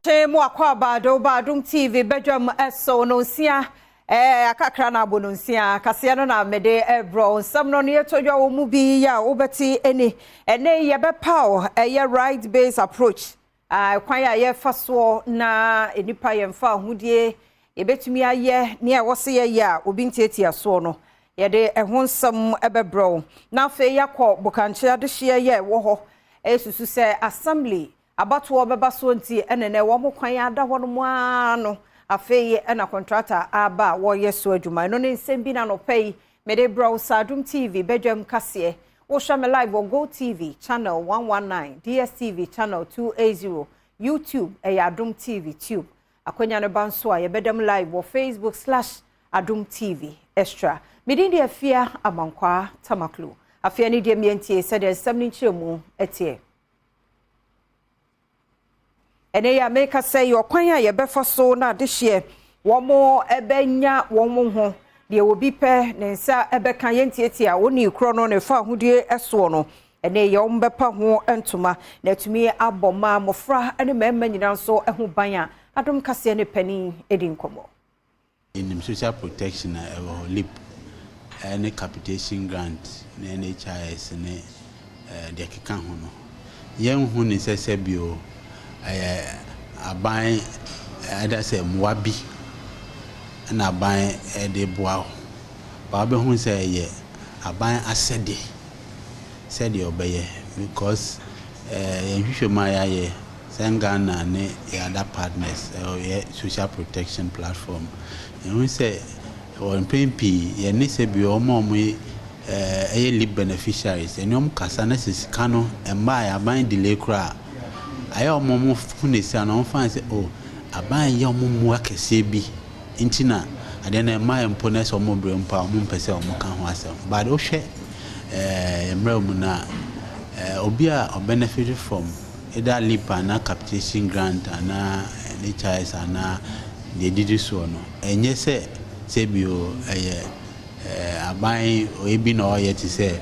Kye mu akwaaba de woba Adom TV badwam so no nsia eh, akakra na abɔ no nsia kaseɛ no na mede ɛbrɔ nsɛm no ne yɛtɔ dwa wɔ mu bi yɛ a wobɛte ɛni ɛnɛ yɛbɛpaw ɛyɛ right based approach. Kwan a yɛfa soɔ na nnipa yɛmfa ahodie yɛbɛtumi ayɛ nea ɛwɔ sɛ yɛyɛ a obi ntiatia soɔ no, yɛde ɛho nsɛm bɛbrɛ wo. Na afei yɛakɔ Bokankye adehyeɛ yɛ ɛwɔ hɔ ɛsusu sɛ assembly abatoɔ bɛba soɔ nti ɛne nɛ wɔn kwan ada hɔ nom ara no, afei ɛna kɔntrata aba a wɔreyɛ so adwuma. Ɛno ne nsɛm bi na nɔpɛ yi mede brɛ wo sa Adom TV badwam kaseɛ. Wohwɛ me live wɔ Go TV channel 119, DSTV channel 280, YouTube ɛyɛ Adom TV Tube. Akwanya no ba nso a yɛbɛdam live wɔ Facebook slash Adom TV Extra. Medin de Afia Amankwaa Tamaklo. Afei ne deɛ mmiɛntie sɛdeɛ nsɛm no nkyerɛmu ɛteɛ. Ɛnɛ yi a meka sɛ yɛ ɔkwan a yɛbɛfa so na adehyeɛ wɔn ɛbɛnya wɔn ho deɛ obi pɛ ne nsa ɛbɛka yɛntietie a wɔn korɔ no ne fa ahodie ɛsoɔ no, ɛnɛ yɛ wɔn bɛpa ho ntoma na atumi abɔ mmaa, mmɔfra ne mmarima nyinaa nso ho ban a Adom Kaseɛ ne panin edi nkɔmmɔ. Yɛnim social protection a ɛwɔ hɔ, LEAP ne capitation grant ne NHIS ne deɛ ɛkeka ho no. Yɛnhu ne sɛ sɛbio ɛyɛ aban ɛda sɛ mmoa bi na aban de boa wo. Ba wobɛhu sɛ ɛyɛ aban asɛde sɛdeɛ ɔbɛyɛ because yɛn nhwehwɛmu a yɛayɛ sɛ Ghana ne yɛ other partners ɛyɛ social protection platform. Yɛhu sɛ wɔ mpɛn pii yɛne sɛ bi wɔn a wɔyɛ ɛyɛ LEAP beneficiaries ɛne wɔn kasa na sɛ sika no mmaa aban delay koraa ayɛ wɔn wɔn hu ne sika no wɔn fan sɛ, oh, aban yɛ wɔn mmoa kɛseɛ bi nti na adeɛ no mmaa mpo na sɛ wɔn brɛ mpo a wɔn mpɛ sɛ wɔn ka ho asɛm. But wohwɛ mmerɛ mu na obi a ɔbenefit from either LEAP anaa capitation grant anaa NHIS anaa deɛ didi soɔ no, ɛnyɛ sɛ sɛbio ɛyɛ aban ebi na ɔyɛ te sɛ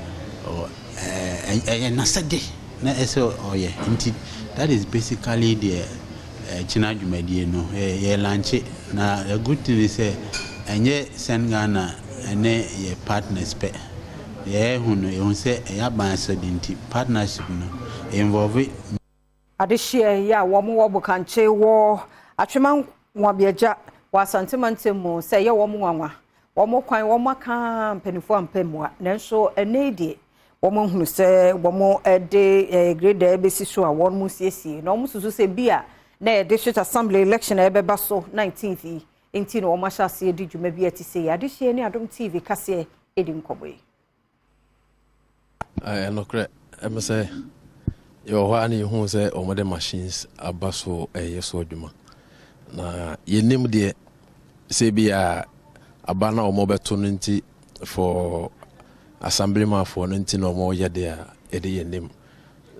ɛyɛ n'asɛde na ɛsɛ ɔyɛ. Nti that is basically deɛ kyina dwumadie no yɛ launch. Na the good thing is sɛ ɛnyɛ Send Ghana ɛne yɛ partners pɛ yɛhu no, yɛhu sɛ ɛyɛ aban asɛde nti partnership no involve. Adehyeɛ yi a wɔn wɔ Bokankye wɔ Atwema Nwabiagya wɔ Asantemantam mu sɛ ɛyɛ wɔn nwanwa wɔn kwan wɔn aka mpanimfoɔ ampɛ mmoa, nanso ɛnɛ yi deɛ wɔn ahunu sɛ wɔn de grader bɛsi so a wɔn mu siesie na wɔn susu sɛ bi a na yɛ district assembly election a ɛbɛba so 19th yi nti na wɔn ahyɛ aseɛ di dwuma bi a ɛte sɛ yi. Adehyeɛ ne Adom TV kaseɛ edi nkɔmɔ yi. Ɛnokorɛ ɛmɛ sɛ yɛwɔ hɔ a na yɛhu sɛ wɔde machines aba so ɛyɛ so adwuma na yɛnim deɛ sɛ bi a aba na wɔbɛto no nti for assemblymanfoɔ no nti na wɔyɛ deɛ a yɛde yɛnim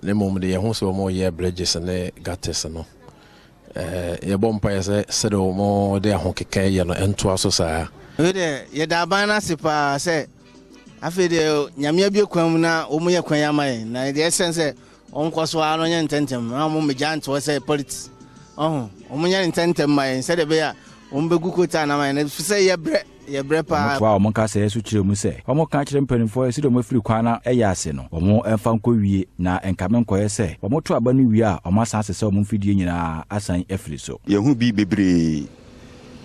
na mmom de yɛho sɛ wɔyɛ bridges ne gutters no. Yɛbɔ mpaeɛ sɛ sɛdeɛ wɔde ahokeka yɛ no ɛntoa so saa. Wei deɛ, yɛda aban no ase paa sɛ afei deɛ Nyame abie kwan mu na wɔn yɛ kwan yi ama yɛn, na deɛ ɛsɛn sɛ wɔn kɔ so ara no nyɛ ntɛntɛm na wɔn mmegya ntoɔ sɛ politics ɔho wɔn nyɛ ntɛntɛm ma yɛn sɛdeɛ ɛbɛyɛ a wɔn bɛgu kota anam yɛn fi sɛ yɛbrɛ, yɛbrɛ paa. Wɔtoa wɔn kasaeɛ so kyerɛ mu sɛ wɔka kyerɛ mpanimfoɔ sɛdeɛ wɔn afiri kwan no ɛyɛ ase no, wɔn mfa nkɔ wie na nkame nkɔyɛ sɛ wɔto aba no wie a wɔn asan asesɛ wɔn mfidie nyinaa asan afiri so. Yɛhu bi bebree,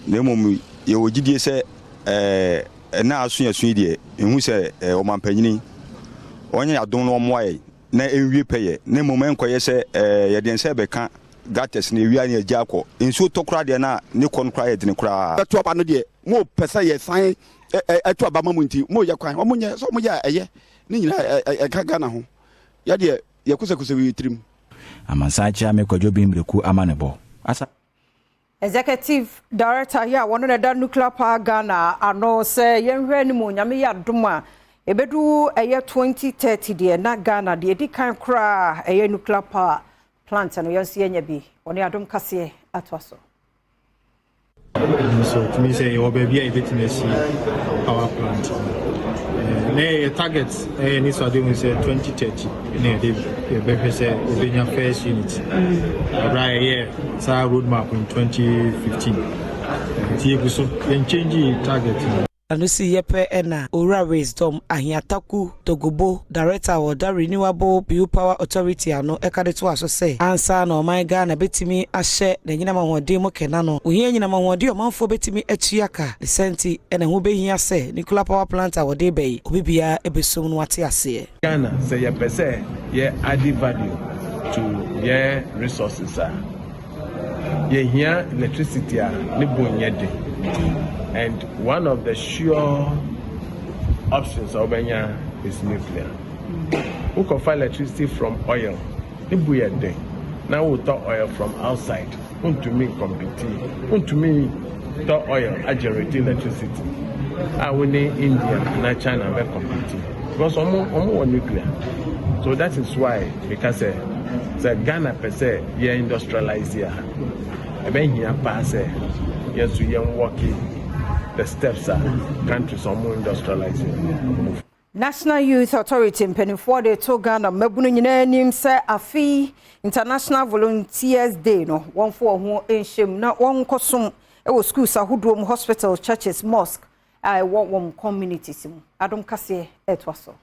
na mmom yɛwɔ gyidie sɛ ɛna aso aso yi deɛ ɛhu sɛ ɔmampanyini ɔnyɛ adom no ɔmmoa yɛn na ɛnwie pɛyɛ, na mmom ɛnkɔyɛ sɛ yɛde nsa bɛka gutters na ewia ne agya akɔ nsuo tɔ koraa deɛ na ne kɔ no koraa yɛ dene koraa. Bɛto aba no deɛ, mo pɛ sɛ yɛsan ɛto aba ma mo nti mo yɛ kwan wɔn nyɛ sɛ wɔn yɛ a ɛyɛ ne nyinaa ɛka Ghana ho yɛdeɛ yɛkosɛkosɛ wɔ yɛ tirim. Amansan kyea me Kwadwo bi mmireku ama ne bɔ asa. Executive Director yi a wɔno na ɛda Nuclear Power Ghana ano sɛ yɛnhwɛ anim, Nyame yɛ adom a ɛbɛdu ɛyɛ 2030 deɛ na Ghana deɛ ɛdi kan koraa ɛyɛ nuclear power plant no yɛn nso yɛnya bi. Wɔne Adom Kaseɛ atoa so. So tumi sɛ yɛwɔ baabi a yɛbɛtumi asi power plant no. Na yɛ target ɛyɛ ne sade hu sɛ 2030 na yɛde yɛbɛhwɛ sɛ yɛbɛnya first unit. Ɛberɛ a yɛyɛ saa road map in 2015. Nti yɛgu so yɛn change target no. Ɛno si yɛ pɛ na Owura Wisdom Ahiataku Togobo, Director a ɔda Renewable Biopower Authority ano ka de toa so sɛ, ansa na ɔman Ghana bɛtumi ahyɛ n'anyinam ahoɔden mu kena no, ohia anyinam ahoɔden a ɔmanfoɔ bɛtumi atua ka. Ne saa nti na ɛho bɛhia sɛ nuclear power plant a wɔde reba yi, obi biara bɛsum na wate aseɛ. Ghana, sɛ yɛpɛ sɛ yɛ adde value to yɛn resources a, yɛhia electricity a ne bo nyɛ den and one of the sure options a wobɛnya is nuclear. Wokɔfa electricity from oil, ne bo yɛ den na wotɔ oil from outside, wontumi compete, wontumi tɔ oil a generate electricity a wo ne India na China bɛ compete because ɔmo wɔ nuclear. So that is why meka sɛ sɛ Ghana pɛ sɛ yɛ industrialize a, ɛbɛhia paa sɛ yɛn nso yɛn work the steps a countries ɔmo industrialize ɔmo. National Youth Authority mpanimfoɔ de to Ghana mmabunu nyinaa anim sɛ afe International Volunteers Day no, wɔmfo wɔn ho nhyɛm na wɔnkɔsom wɔ schools ahodoɔ mu, hospitals, churches, mosque a ɛwɔ wɔn communities mu. Adom Kaseɛ ɛtoa so.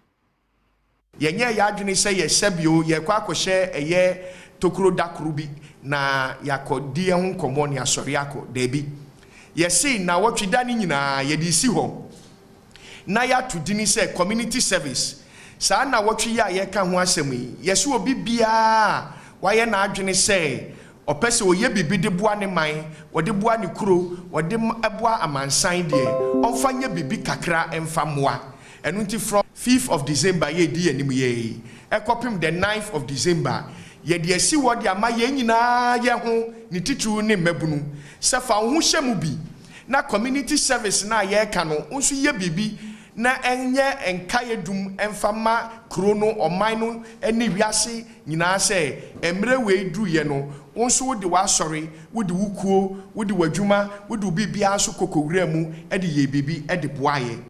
Yɛnyɛ yɛ adwene sɛ yɛhyɛ bio, yɛkɔ akɔhyɛ ɛyɛ tokuro dakoro bi na yɛakɔdi yɛn ho nkɔmmɔ ne asɔre akɔ. Daabi, yɛse na wɔtwe da no nyinaa yɛde si hɔ na yɛato dini sɛ community service. Saa na wɔtwe yi a yɛka ho asɛm yi, yɛsɛ obi biara wayɛ n'adwene sɛ ɔpɛ sɛ ɔyɛ biribi de boa ne man, wɔde boa ne kuro, wɔde boa amansan deɛ, ɔmfa nyɛ biribi kakra mfa mmoa. Ɛno nti from 5th of December yɛdi anim yɛ ɛkɔpem the 9th of December, yɛde asi hɔ de ama yɛn nyinaa yɛ ho ne titiriw ne mmabunu sɛ fa wo ho hyɛ mu bi na community service na yɛreka no nso yɛ biribi na ɛnyɛ nkaeɛ dum ɛmfa ma kuro no, ɔman no ne wiase nyinaa sɛ mmerɛ wei duruyɛ no, wo nso wode w'asɔre, wode wo kuo, wode w'adwuma, wode wo biribiara nso kɔkɔwura mu de yɛ biribi de boaeɛ.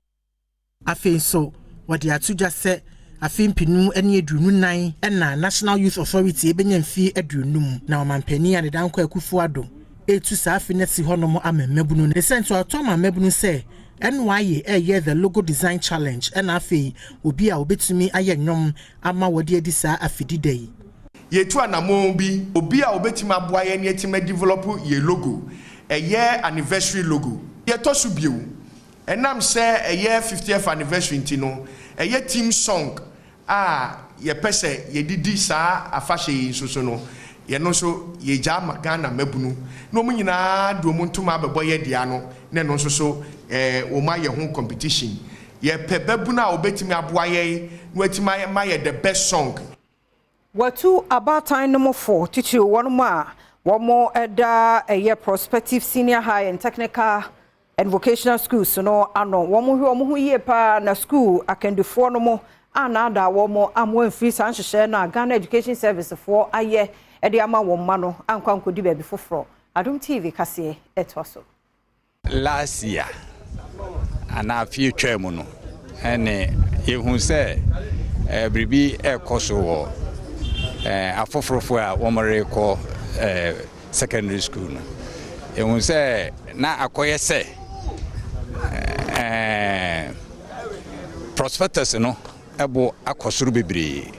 Afei nso wɔde ato dwa sɛ afe 2024 ɛna National Youth Authority ebenya mfie 50, na ɔmampanin a Dankwa Akufo-Addo etu saa afe no si hɔnom ama mmabunu ne sɛ nso ɔtɔ ama mmabunu sɛ ɛno ayɛ ɛyɛ the logo design challenge, ɛna afei obi a obetumi ayɛ nnwom ama wɔde adi saa afidida yi. Yɛtu anammɔn bi, obi a obetumi aboa yɛn ne yɛtumi develop yɛ logo, ɛyɛ anniversary logo. Yɛtɔ so bio, ɛnam sɛ ɛyɛ 50th anniversary nti no, ɛyɛ theme song a yɛpɛ sɛ yɛdidi saa afahyɛ yi nso so no, yɛno nso yɛgya ama Ghana mmabunu na wɔn nyinaa de wɔn ntoma abɛbɔ yɛ dea no, na ɛno nso so wɔn ayɛ ho competition. Yɛpɛ babunu a wɔbɛtumi aboa yɛn na wɔatumi ama yɛ the best song. Watu abaatan no mufo, titiri wɔn a wɔn da ɛyɛ Prospective Senior High and Technical and Vocational Schools no ano, wɔn hwɛ wɔn ho yie paa na school akandifoɔ no mo anaada wɔn amoa mfiri saa nhyehyɛ no a Ghana Education Service foɔ ayɛ de ama wɔn mma no ankɔ ankɔdi baabi foforɔ. Adom TV kaseɛ ɛtoa so. Last year anaa afie twaa mu no, ɛne yɛhu sɛ biribi ɛrekɔ so wɔ afoforofoɔ a wɔrekɔ secondary school no. Yɛhu sɛ na akɔyɛ sɛ prospectus no ɛbo akɔ soro bebree.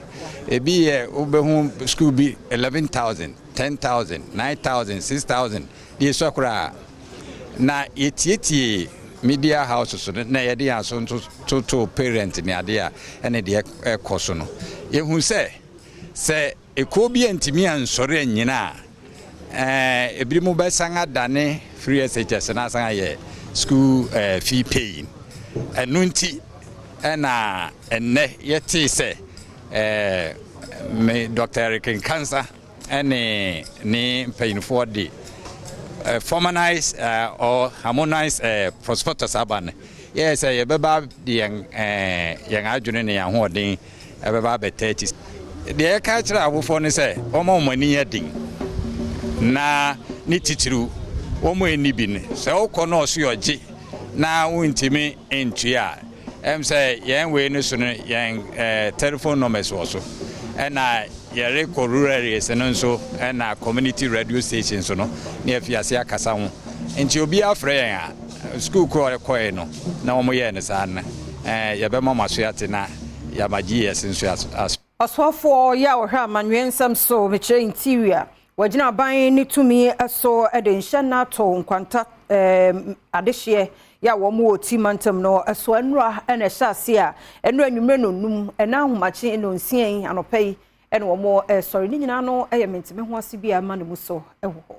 Ebi yɛ wobɛhu school bi 11,000, 10,000, 9,000, 6,000 deɛ esua koraa. Na yɛtietie media house so no na yɛde yɛn aso nso toto parent ne adeɛ a ɛne deɛ ɛkɔ so no, yɛhu sɛ sɛ ekuo bi antumi ansɔre anyina a, ebi mu bɛsan adane free SHS na asan ayɛ school fee paying. Ɛno nti ɛna ɛnnɛ yɛtee sɛ me Dr Eric Nkansa ɛne ne mpanyinfoɔ de formalize or harmonize prospectus aba no, yɛyɛ sɛ yɛbɛba de yɛn adwene ne yɛn ahoɔden ɛbɛba abɛta akyi. Deɛ yɛka kyerɛ awofoɔ no sɛ wɔma wɔn ani yɛ den, na ne titiriw wɔn ani bi no sɛ wokɔ na ɔso yɛ ɔgye na wontumi ntua a. Sɛ yɛn wei no so no, yɛn telephone numbers wɔ so, ɛna yɛrekɔ rural areas no nso, ɛna community radio station so no na yɛfi ase akasa ho. Nti obi afrɛ yɛn a, school koro ɔkɔɛ no na wɔn yɛɛ no saa no, yɛbɛma mo aso ate na yɛama GES nso aso. Ɔsoafoɔ yi a wɔhwɛ amanyɔɛ nsɛm so, mekyerɛ Interior, wɔgyina aban ne tumi so de nhyɛ no ato Nkwanta adehyeɛ yɛ a wɔn wɔ Ti mantam no so. Nnura na ɛhyɛ ase a nnura nnwumire no num ɛna ahomakye no 6 yi anɔpa yi ɛna wɔn sɔre ne nyinaa no yɛ menteme ho ase bi a ama ne mu so wɔ hɔ.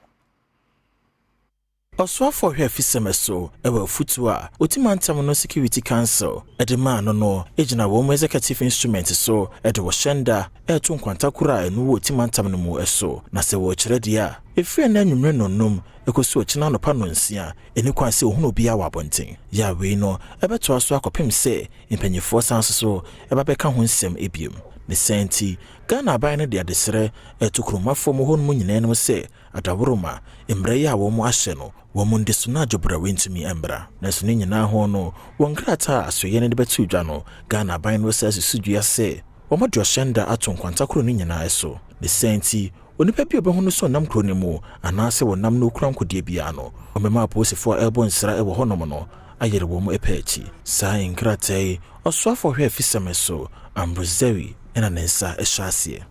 Ɔsoafoɔ hwɛ afisɛm so ɛwɔ afutuo a Oti Mantam no Security Council ɛde maa no gyina wɔn executive instrument so ɛde wɔhyɛn da ɛreto Nkwantakoro a ɛno wɔ Oti Mantam no mu ɛso. Na sɛ wɔrekyerɛ deɛ a, ɛfiri ɛnɛ anwummerɛ 5 ɛkɔsi ɔkyena anɔpa 6 ɛni kwan sɛ ohunu obiara wɔ abɔnten. Yɛ a wei no ɛbɛtoa so akɔpem sɛ mpanyinfoɔ san so so ɛba bɛka ho nsɛm ebiem. Ne sɛn nti, Ghana aban no de adesrɛ ɛto kuromafoɔ mu hɔ nom nyinaa nom sɛ adaworoma mmerɛ yi a wɔn ahyɛ no, wɔn ndi so na adwobrɛ ntumi mbra. Nanso ne nyinaa ho no, wɔn krataa a asoɛyɛ no de bɛto dwa no, Ghana aban no sɛ asusu dua sɛ wɔn de ɔhyɛn da ato Nkwantakoro no nyinaa so. Ne sɛn nti, onipa bi a ɔbɛhu no sɛ ɔnam kuro no mu anaasɛ wɔnam no okura nkodeɛ biara no, ɔmɛma apolisifoɔ a ɛrebɔ nsra ɛwɔ hɔnom no ayere wɔn pɛ akyi. Saa nkrataa yi, ɔsoafoɔ hwɛ afisɛm so Ambrose Dery ɛna ne nsa ɛhyɛ aseɛ.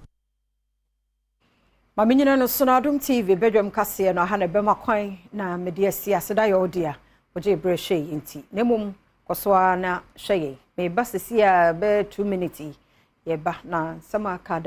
Maame nyina no so no, Adom TV badwam kaseɛ no aha na ɛbɛma kwan na mede asi aseda yɛ ɔde a wogye berɛ hwɛ yi nti. Na mmom kɔ so ara na hwɛ yɛn. Meba sisi a bɛyɛ 2 minutes yi, yɛba na nsɛm a aka.